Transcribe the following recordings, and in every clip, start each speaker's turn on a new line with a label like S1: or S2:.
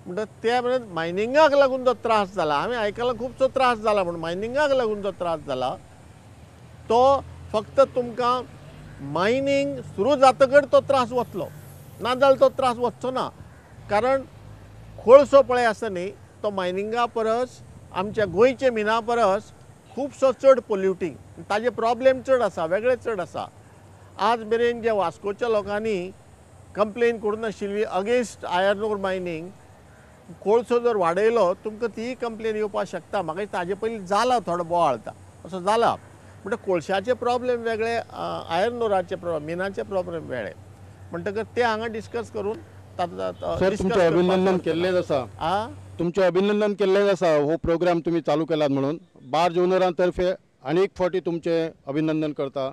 S1: म्हणटा त्या मायनिंगाक लागून जो त्रास जाला, हांवें आयकला खुबसो त्रास जाला, पूण मायनिंगाक लागून जो त्रास जाला तो फक्त तुमकां मायनिंग सुरू जातकच तो त्रास वतलो, ना जाल्यार तो त्रास वचचो ना. कारण कोळसो पळय आसा न्ही तो मायनिंगा परस आमच्या गोंयच्या मिना परस खुबसो चड पोल्युटींग, ताजे प्रॉब्लेम चड आसा, वेगळे चड आसा. आज मेरेन जे वास्कोच्या लोकांनी कंप्लेन करूं नाशिल्ली अगेन्स्ट आयर्न ओर मायनींग, कोळसो जर वाडयलो तुमकां तीय कंप्लेन येवपाक शकता. म्हाका ताजे पयलीं जाला थोडो बोवाळ असो जाला, म्हणटा कोळशाचे प्रॉब्लेम वेगळे, आयर्न ओराचे प्रॉब्लेम, मिनाचे प्रॉब्लेम वेगळे, म्हणटकच ते हांगा डिस्कस करून
S2: तुमचें अभिनंदन केल्लेंच आसा. तुमचें अभिनंदन केल्लेंच आसा हो प्रोग्राम तुमी चालू केलात म्हणून. बार्ज ओनरां तर्फे आनी एक फावटी तुमचें अभिनंदन करता.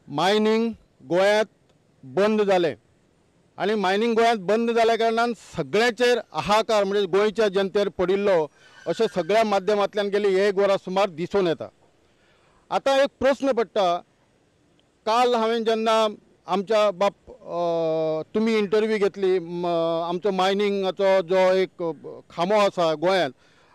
S2: मायनींग गोंयांत बंद जालें आनी मायनींग गोंयांत बंद जाल्या कारणान सगळ्यांचेर हाहाकार म्हणजे गोंयच्या जनतेर पडिल्लो अशें सगळ्या माध्यमांतल्यान गेली एक वरां सुमार दिसून येता. आतां एक प्रस्न पडटा, काल हांवें जेन्ना आमच्या बाप तुमी इंटरव्यू घेतली, आमचो मायनिंगाचो जो एक खांबो आसा गोंयांत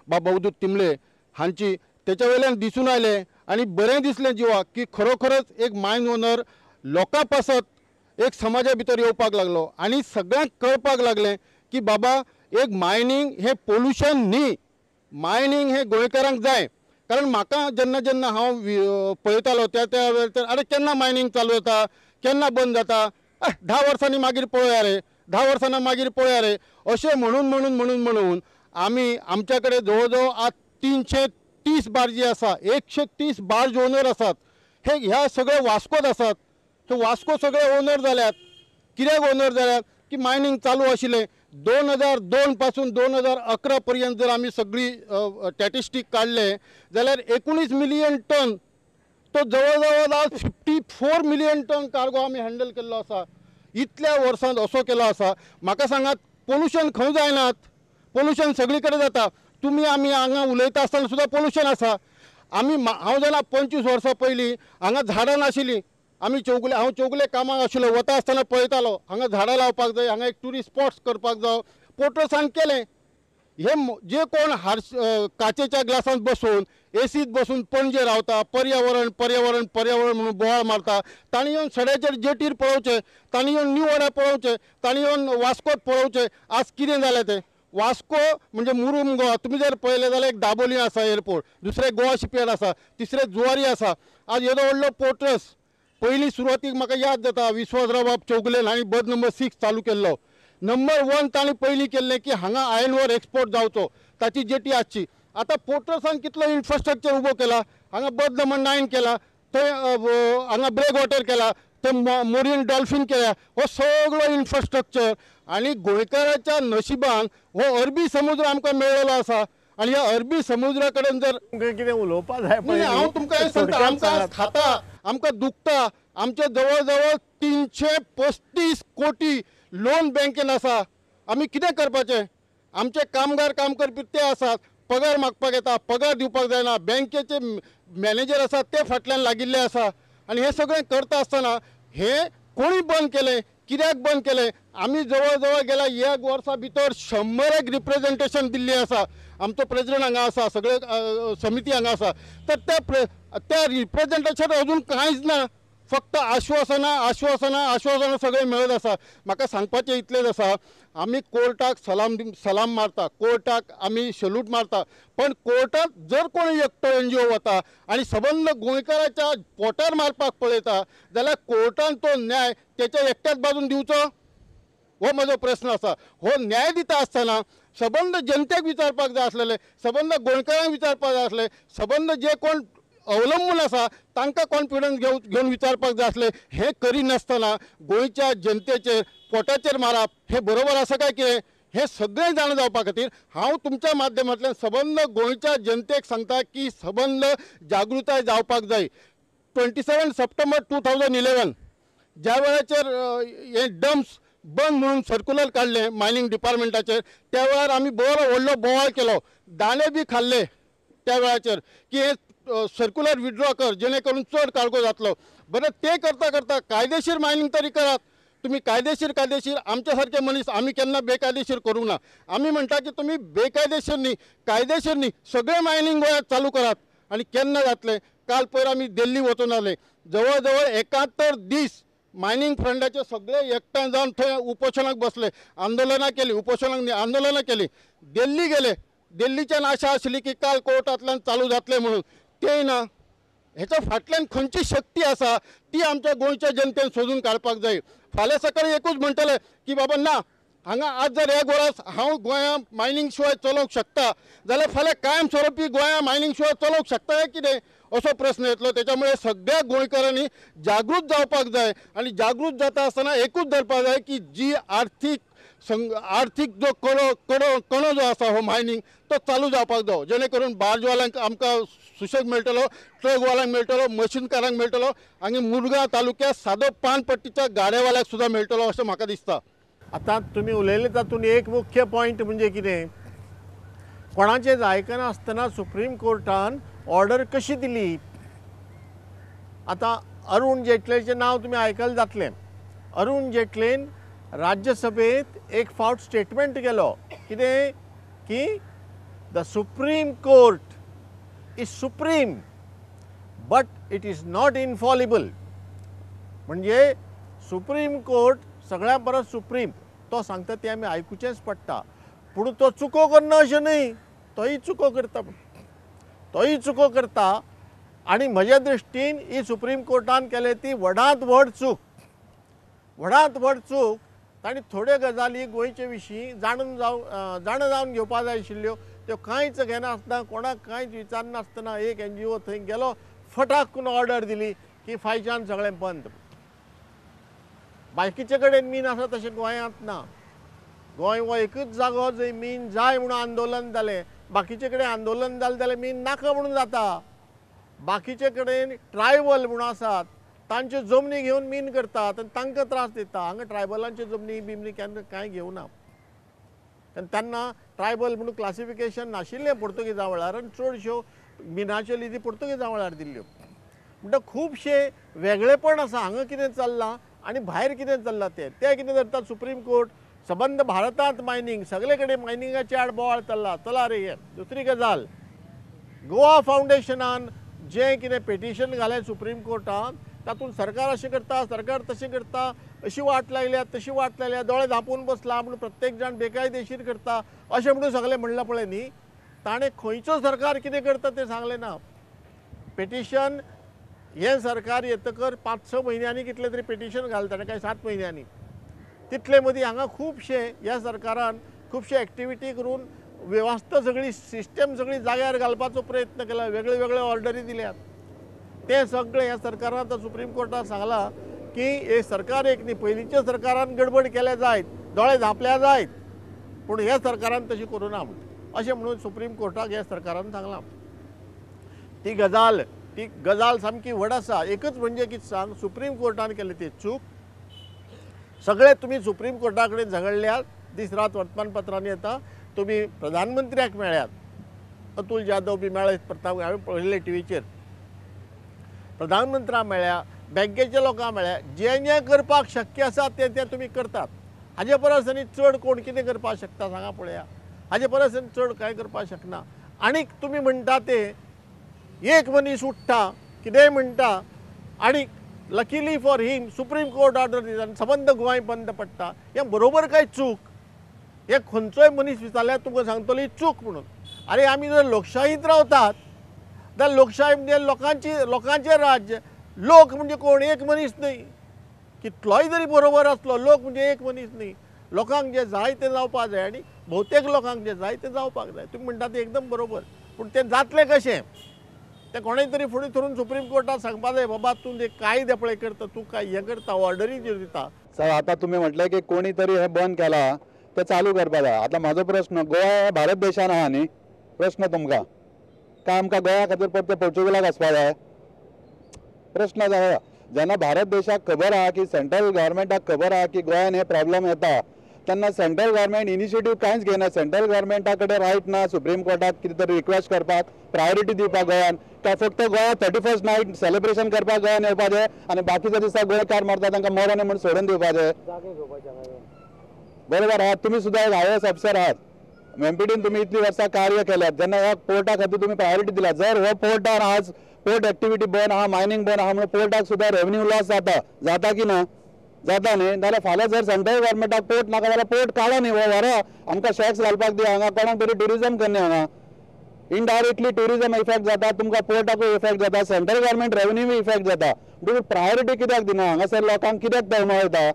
S2: बाब अवधूत तिंबले हांची, तेच्या वयल्यान दिसून आयलें आनी बरें दिसलें जिवाक की खरोखरच एक मायन ओनर लोकां पासत एक समाजा भितर येवपाक लागलो आनी सगळ्यांक कळपाक लागलें की बाबा एक मायनींग हें पोल्युशन न्ही, मायनींग हें गोंयकारांक जाय. कारण म्हाका जेन्ना जेन्ना हांव पळयतालो त्या त्या वेळार अरे केन्ना मायनींग चालू जाता, केन्ना बंद जाता, 10 वर्सांनी मागीर पळोवया रे, 10 वर्सांनी मागीर पळोवया रे, अशें म्हणून म्हणून म्हणून म्हणून आमी आमच्या कडेन जवळ जवळ आज 330 बार्जी आसा, 130 बार्ज ओनर आसात. हे ह्या सगळे वास्कोत आसात, हे वास्को सगळे ओनर जाल्यात. कित्याक ओनर जाल्यात की मायनींग चालू आशिल्लें 2002 पासून 2011 पर्यंत जर आमी सगळी स्टॅटिस्टीक काडले जाल्यार 19 मिलियन टन तो जवळ जवळ आज 54 मिलियन टन कार्गो आमी हँडल केल्लो आसा. इतल्या वर्सांत असो केलो आसा. म्हाका सांगात पोल्युशन खंय जायनात, पोल्युशन सगळी कडेन जाता. तुमी आमी हांगा उलयता आसतना सुद्दां पोल्युशन आसा. आमी हांव जाणा 25 वर्सां पयलीं हांगा झाडां नाशिल्लीं, आमी चौगुले, हांव चौगुले कामाक आशिल्लो, वता आसतना पळयतालो हांगा झाडां लावपाक जाय, हांगा एक ट्युरिस्ट स्पॉट्स करपाक जावो, पोर्टर्सान केलें. हे जे कोण हार्श काचेच्या ग्लासांत बसून एसीत बसून पणजे रावता, पर्यावरण पर्यावरण पर्यावरण म्हणून बोवाळ मारता, तांणी येवन सड्याचेर जेटीर पळोवचें, तांणी येवन न्यू वाड्यार पळोवचें, तांणी येवन वास्कोत पळोवचें. आज कितें जालें तें वास्को म्हणजे मुरूम गोवा तुमी जर पळयलें जाल्यार एक दाबोली आसा एअरपोर्ट, दुसरें गोवा शिपयार्ड आसा, तिसरें जुवारी आसा. आज येदो व्हडलो पोर्ट्रस पयलीं सुरवातीक म्हाका याद जाता विश्वासराव बाब चौगुलेन हांणी बर्थ नंबर 6 चालू केल्लो. नंबर 1 तांणी पयलीं केल्लें की हांगा आयर्न ओर एक्सपोर्ट जावचो, ताची जेटी आसची. आतां पोर्ट्रसान कितलो इन्फ्रास्ट्रक्चर उबो केला, हांगा बर्थ नंबर 9 केला, थंय हांगा ब्रेक वॉटर केला, थंय मोरीन डॉल्फीन केल्या, हो सगळो इन्फ्रास्ट्रक्चर. आनी गोंयकाराच्या नशिबान हो अरबी समुद्र आमकां मेळ्ळेलो आसा. आनी ह्या अरबी समुद्रा कडेन जर
S1: कितें उलोवपाक जाय,
S2: हांव तुमकां हें सांगता, आमकां खाता, आमकां दुखता. आमचे जवळ जवळ 335 कोटी लोन बँकेन आसा. आमी कितें करपाचें? आमचे कामगार काम करपी ते आसात, पगार मागपाक येता, पगार दिवपाक जायना, बँकेचे मॅनेजर आसात ते फाटल्यान लागिल्ले आसा. आनी हें सगळें करता आसतना हें कोणी बंद केलें, कित्याक बंद केलें? आमी जवळ जवळ गेल्या एक वर्सा भितर 100 रिप्रेजेंटेशन दिल्ली आसा. आमचो प्रेजिडेंट हांगा आसा, सगळे समिती हांगा आसा. तर त्या रिप्रेजेंटेशन अजून कांयच ना, फक्त आश्वासनां आश्वासनां आश्वासनां सगळें मेळत आसा. म्हाका सांगपाचें इतलेंच आसा, आमी कोर्टाक सलाम मारता, कोर्टाक आमी सल्यूट मारता, पण कोर्टात जर कोण एकटो एनजीओ वता आनी सबंद गोंयकाराच्या पोटार मारपाक पळयता जाल्यार कोर्टान तो न्याय तेच्या एकट्याच बाजून दिवचो, हो म्हजो प्रस्न आसा. हो न्याय दिता आसतना सबंद जनतेक विचारपाक जाय आसलेलें, सबंद गोंयकारांक विचारपाक जाय आसलें, सबंद जे कोण अवलंबून आसा तांकां कॉन्फिडन्स घेवन विचारपाक जाय आसलें. हें करिनासतना गोंयच्या जनतेचेर पोटाचेर मारप हें बरोबर आसा काय कितें, हें सगळें जाणा जावपा खातीर हांव तुमच्या माध्यमांतल्यान सबंद गोंयच्या जनतेक सांगता की सबंद जागृताय जावपाक जाय. 27 सप्टेंबर 2011 ज्या वेळाचेर हे डम्प्स बंद म्हणून सर्कुलर काडलें मायनींग डिपार्टमेंटाचेर, त्या वेळार आमी बरो व्हडलो बोवाळ केलो, दाणे बी खाल्ले त्या वेळाचेर की हे सर्कुलर विड्रॉ कर जेणे करून चड कार्गो जातलो. बरें, ते करता करता कायदेशीर मायनींग तरी करात. तुमी कायदेशीर कायदेशीर आमच्या सारके मनीस आमी केन्ना बेकायदेशीर करूंक ना. आमी म्हणटा की तुमी बेकायदेशीर न्ही, कायदेशीर न्ही, सगळें मायनींग गोंयांत चालू करात. आनी केन्ना जातलें? काल पयर आमी दिल्ली वचून आयले, जवळ जवळ 71 दीस मायनींग फंडाचे सगळे एकठांय जावन थंय उपोशणाक बसले, आंदोलनां केली, उपोशणाक न्ही आंदोलनां केली. दिल्ली गेले, दिल्लीच्यान आशा आशिल्ली की काल कोर्टांतल्यान चालू जातलें म्हणून, तेय ना. हेच्या फाटल्यान खंयची शक्ती आसा ती आमच्या गोंयच्या जनतेन सोदून काडपाक जाय. फाल्यां सकाळी एकूच म्हणटले की बाबा ना, हांगा आज जर एक वरस हांव गोंया मायनींग शिवाय चलोवंक शकता जाल्यार फाल्यां कायम स्वरुपी गोंया मायनींग शिवाय चलोवंक शकता काय कितें, असो प्रस्न येतलो. तेच्या मुळे सगळ्या गोंयकारांनी जागृत जावपाक जाय आनी जागृत जाता आसतना एकूच धरपाक जाय की जी आर्थीक आर्थीक जो कणो कणो कणो जो आसा हो मायनींग तो चालू जावपाक जायो, जेणे करून बार्जवाल्यांक आमकां सुशेग मेळटलो, ट्रकवाल्यांक मेळटलो, मशीनकारांक मेळटलो आनी मुरगांव तालुक्यात सादो पानपट्टीच्या गाड्यावाल्याक सुद्दां मेळटलो अशें म्हाका दिसता.
S1: आतां तुमी उलयले तातूंत एक मुख्य पॉयंट म्हणजे कितें, कोणाचें आयकनासतना सुप्रीम कोर्टान ऑर्डर कशी दिली. आतां अरुण जेटलेचें नांव तुमी आयकलें जातलें. अरुण जेटलेन राज्यसभेत एक फावट स्टेटमेंट केलो, कितें की the Supreme Court is supreme but it is not infallible. म्हणजे सुप्रीम कोर्ट सगळ्यां परस सुप्रीम, तो सांगता तें आमी आयकुचेंच पडटा. पूण तो चुको करना अशें न्हय, तोय चुको करता, तोय चुको करता. आनी म्हज्या दृश्टीन ही सुप्रीम कोर्टान केले ती व्हडांत व्हड चूक, व्हडांत व्हड चूक. तांणी थोड्यो गजाली गोंयचे विशीं जाणून जाणा जावन घेवपा जाय आशिल्ल्यो, त्यो कांयच घेनासतना, कोणाक कांयच विचारनासतना एक NGO थंय गेलो, फटाक करून ऑर्डर दिली की फायच्यान सगळें बंद. बाकीचे कडेन मीन आसा तशें गोंयांत ना. गोंय हो एकूच जागो जंय मीन जाय म्हणून आंदोलन जालें, बाकीचे कडेन आंदोलन जालें जाल्यार मीन नाका म्हणून जाता. बाकीचे कडेन ट्रायबल म्हणून आसात तांच्यो जमनी घेवन मीन करतात आनी तांकां त्रास दिता. हांगा ट्रायबलांच्यो जमनी बिमनी केन्ना कांय घेवना, आनी तेन्ना ट्रायबल म्हणून क्लासिफिकेशन नाशिल्लें पुर्तुगेजा वेळार, आनी चडश्यो मिनाच्यो लिजी पुर्तुगेजा वेळार दिल्ल्यो. म्हणटा खुबशें वेगळेपण आसा, हांगा कितें चल्लां आनी भायर कितें चल्लां तें तें कितें करता. सुप्रीम कोर्ट सबंद भारतांत मायनींग, सगळे कडेन मायनिंगाचे आड बोवाळ चल्ला. चला रे. हे दुसरी गजाल, गोवा फावंडेशनान जें कितें पेटिशन घालें सुप्रीम कोर्टान, तातूंत सरकार अशें करता, सरकार तशें करता, अशी वाट लागल्या तशी वाट लागल्या, दोळे धांपून बसला म्हणून प्रत्येक जाण बेकायदेशीर करता अशें म्हणून सगळें म्हणलां पळय न्ही. ताणें खंयचो सरकार कितें करता तें सांगलें ना. पेटिशन हें सरकार येतकर 5-6 म्हयन्यांनी कितलें तरी पेटिशन घालता, काय 7 म्हयन्यांनी. तितले मदीं हांगा खुबशे ह्या सरकारान खुबशे एक्टिविटी करून वेवस्था सगळी सिस्टम सगळी जाग्यार घालपाचो प्रयत्न केला, वेगळे वेगळे ऑर्डरी दिल्यात. तें सगळें ह्या सरकारान आतां सुप्रीम कोर्टान सांगलां की हे सरकार एक न्ही, पयलींच्या सरकारान गडबड केल्या जायत, दोळे धांपल्या जायत, पूण ह्या सरकारान तशें करूं ना म्हणटा अशें म्हणून सुप्रीम कोर्टाक ह्या सरकारान सांगलां. ती गजाल सामकी व्हड आसा. एकच म्हणजे कितें सांग, सुप्रीम कोर्टान केली ती चूक. सगळे तुमी सुप्रीम कोर्टा कडेन झगडल्यात, दीस रात वर्तमानपत्रांनी येता, तुमी प्रधानमंत्र्याक मेळ्ळ्यात, अतुल जाधव बी मेळ्ळे, प्रताप हांवें पळयल्ले टिवीचेर, प्रधानमंत्र्याक मेळ्ळ्या, बँकेच्या लोकांक मेळ्ळ्या. जें जें करपाक शक्य आसा तें तें तुमी करतात. हाजे परस आनी चड कोण कितें करपाक शकता सांगा पळया, हाजे परस आनी चड कांय करपाक शकना. आनीक तुमी म्हणटा तें एक मनीस उठ्ठा कितेंय म्हणटा आनी luckily for him Supreme Court order दिता आनी सबंद गोंय बंद पडटा. हें बरोबर काय चूक? हें खंयचोय मनीस विचारल्यार तुमकां सांगतलो ही चूक म्हणून. आरे आमी जर लोकशाहींत रावतात जाल्यार लोकशाही म्हणजे लोकांची, लोकांचें राज्य. लोक म्हणजे कोण? एक मनीस न्हय. कितलोय जरी बरोबर आसलो, लोक म्हणजे एक मनीस न्हय. लोकांक जें जाय तें जावपाक जाय आनी भोवतेक लोकांक जें जाय तें जावपाक जाय. तुमी म्हणटा तें एकदम बरोबर, पूण तें जातलें कशें? तें कोणें तरी फुडें धरून सुप्रीम कोर्टाक सांगपा जाय, बाबा तूं जें कायदे पळय करता, तूं काय हें करता, ऑर्डरी दिता.
S3: सर आतां तुमी म्हटलें की कोणी तरी हें बंद केलां तें चालू करपा जाय. आतां म्हाजो प्रश्न, गोवा हे भारत देशान आहा न्ही, प्रश्न तुमकां काय आमकां गोंया खातीर परतें पोर्चुगलाक वचपा जाय? प्रश्न जाय. जेन्ना भारत देशाक खबर आहा की सेंट्रल गव्हर्मेंटाक खबर आहा की गोंयान हे प्रॉब्लम येता, तेन्ना सेंट्रल गव्हर्मेंट इनिशिएटीव कांयच घेयना. सेंट्रल गव्हर्मेंटा कडेन रायट ना सुप्रीम कोर्टाक कितें तरी रिक्वेस्ट करपाक, प्रायोरिटी दिवपाक गोंयान, काय फक्त गोवा 31st night celebration करपाक गोंयान येवपाचें आनी बाकीच्या दिसा गोंयकार मरता तांकां मरोन म्हूण सोडून दिवपाचें. बरोबर आहात तुमी सुद्दां एक IAS officer आहात, एमपीटीन तुमी इतलीं वर्सां कार्य केल्यात, जेन्ना ह्या पोर्टा खातीर तुमी प्रायोरिटी दिल्या. जर हो पोर्टार आज पोर्ट एक्टिविटी बंद आहा, मायनींग बंद आहा म्हणून पोर्टाक सुद्दां रेवन्यू लॉस जाता, जाता की ना? जाता न्ही. जाल्यार फाल्यां जर सेंट्रल गव्हर्मेंटाक पोर्ट नाका जाल्यार पोर्ट काडा न्ही, हो व्हरा आमकां शॅक्स घालपाक दी, हांगा कोणाक तरी ट्युरिजम करनी, हांगा इनडायरेक्टली ट्युरिजम इफेक्ट जाता, तुमकां पोर्टाकूय इफेक्ट जाता, सेंट्रल गव्हर्मेंट रेवन्यूय इफेक्ट जाता. तुमी प्रायोरिटी कित्याक दिना? हांगासर लोकांक कित्याक तळमळटा?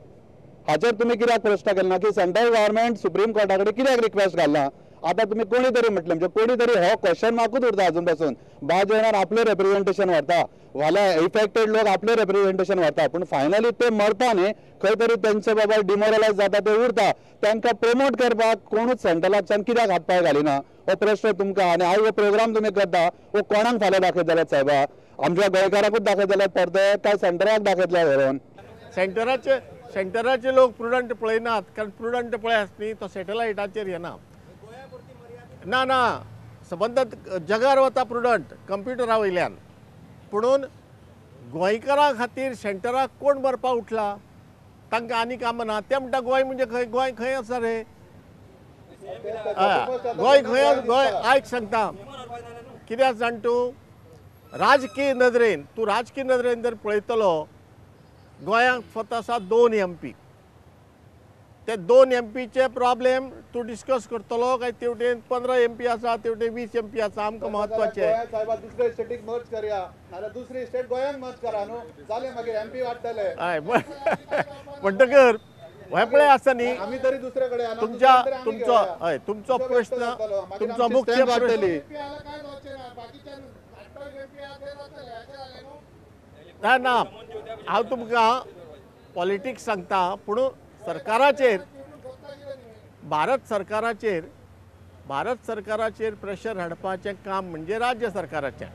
S3: हाचेर तुमी कित्याक प्रश्न केलो ना की सेंट्रल गव्हर्मेंट सुप्रीम कोर्टा कडेन कित्याक रिक्वेस्ट घालना? आतां तुमी कोणी तरी म्हटलें म्हणजे कोणी तरी हो क्वेश्चन मार्कूच उरता अजून पासून. बाज ओनर आपलें रेप्रेझेंटेशन व्हरता, फाल्यां इफेक्टेड लोक आपलें रेप्रेझेंटेशन व्हरता, पूण फायनली ते मरता न्ही, खंय तरी तेंचे बाबा डिमोरलायज जाता, ते उरता. तांकां प्रमोट करपाक कोणूच सेंट्रलाच्यान कित्याक हात पांय घालिना हो प्रश्न तुमकां. आनी आयज हो प्रोग्राम तुमी करता हो कोणाक फाल्यां दाखयतले सायबा? आमच्या गोंयकाराकूच दाखयतले परते काय सेंट्रलाक दाखयतले व्हरून?
S1: सेंटराचे लोक प्रुडंट पळयनात, कारण प्रुडंट पळय आसा न्ही तो सॅटेलायटाचेर येना. ना ना, सबंद जगार वता प्रुडंट कंप्युटरा वयल्यान. पुणून गोंयकारां खातीर सेंटराक कोण मरपाक उठला? तांकां आनी कामां ना. ते म्हणटा गोंय म्हणजे खंय? गोंय खंय आसा रे? गोंय खंय? गोंय आयक सांगता कित्याक जाण तूं, राजकीय नदरेन तूं राजकीय नदरेन जर पळयतलो गोंयांक फक्त आसा 2 MP. ते 2 MPचे प्रॉब्लेम तूं डिस्कस करतलो काय तेवटेन 15 MP आसा, तेवटेन 20 MP आसा, आमकां म्हत्वाचें.
S3: सायबा दुसरे स्टेटीक मर्ज करया, नाल्यार दुसरी स्टेट गोंयांत मर्ज करा न्हू, जालें मागीर MP वाडटले.
S1: हय, म्हणटकर हें पळय आसा न्ही,
S3: आमी तरी दुसरे कडेन
S1: तुमच्या तुमचो हय तुमचो प्रश्न, तुमचो मुख्य प्रश्न ना ना, हांव तुमकां पॉलिटिक्स सांगता, पूण सरकाराचेर, भारत सरकाराचेर प्रेशर हाडपाचें काम म्हणजे राज्य सरकाराचें.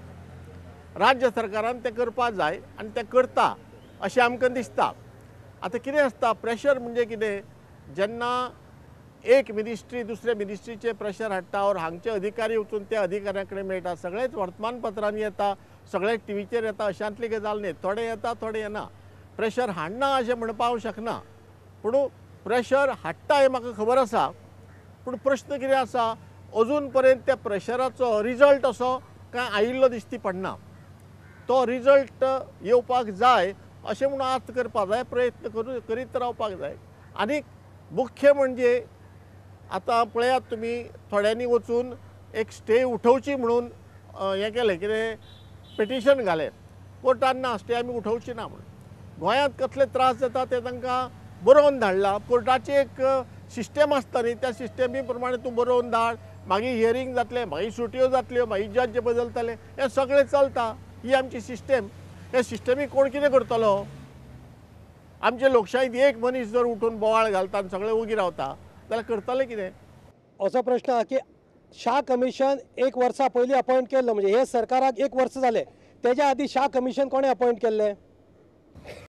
S1: राज्य सरकारान तें करपाक जाय आनी तें करता अशें आमकां दिसता. आतां कितें आसता प्रेशर म्हणजे कितें, जेन्ना एक मिनिस्ट्री दुसरे मिनिस्ट्रीचेर प्रेशर हाडटा और हांगचे अधिकारी वचून त्या अधिकाऱ्यां कडेन मेळटा, सगळेच वर्तमानपत्रांनी येता, सगळेच टिवीचेर येता, अशांतली गजाल न्ही. थोडे येता थोडे येना. प्रेशर हाडना अशें म्हणपाक हांव शकना, पूण प्रेशर हाडटा हें म्हाका खबर आसा. पूण प्रश्न कितें आसा, अजून पर्यंत त्या प्रेशराचो रिजल्ट असो कांय आयिल्लो दिश्टी पडना. तो रिजल्ट येवपाक जाय अशें म्हणून आस्त करपाक जाय, प्रयत्न करीत रावपाक जाय. आनी मुख्य म्हणजे आतां पळयात तुमी, थोड्यांनी वचून एक स्टे उठोवची म्हणून हें केलें, कितें पिटिशन घालें कोर्टान, ना स्टे आमी उठोवची ना म्हणून. गोंयांत कसले त्रास जाता ते तांकां बरोवन धाडला. कोर्टाची एक सिस्टम आसता न्ही, त्या सिस्टमी प्रमाणे तूं बरोवन धाड, मागीर हियरींग जातलें, मागीर सुटयो जातल्यो, मागीर जज बदलतले, हें सगळें चलता. ही आमची सिस्टम. ह्या सिस्टमीक कोण कितें करतलो? आमचे लोकशाहीत एक मनीस जर उठून बोवाळ घालता आनी सगळें ओगी रावता जाल्यार करतले कितें?
S4: असो प्रश्न आहा की शाह कमिशन 1 वर्सा पयलीं अपॉयंट केल्लो, म्हणजे हे सरकाराक 1 वर्स जालें, तेज्या आदीं शाह कमिशन कोणें अपॉयंट केल्लें?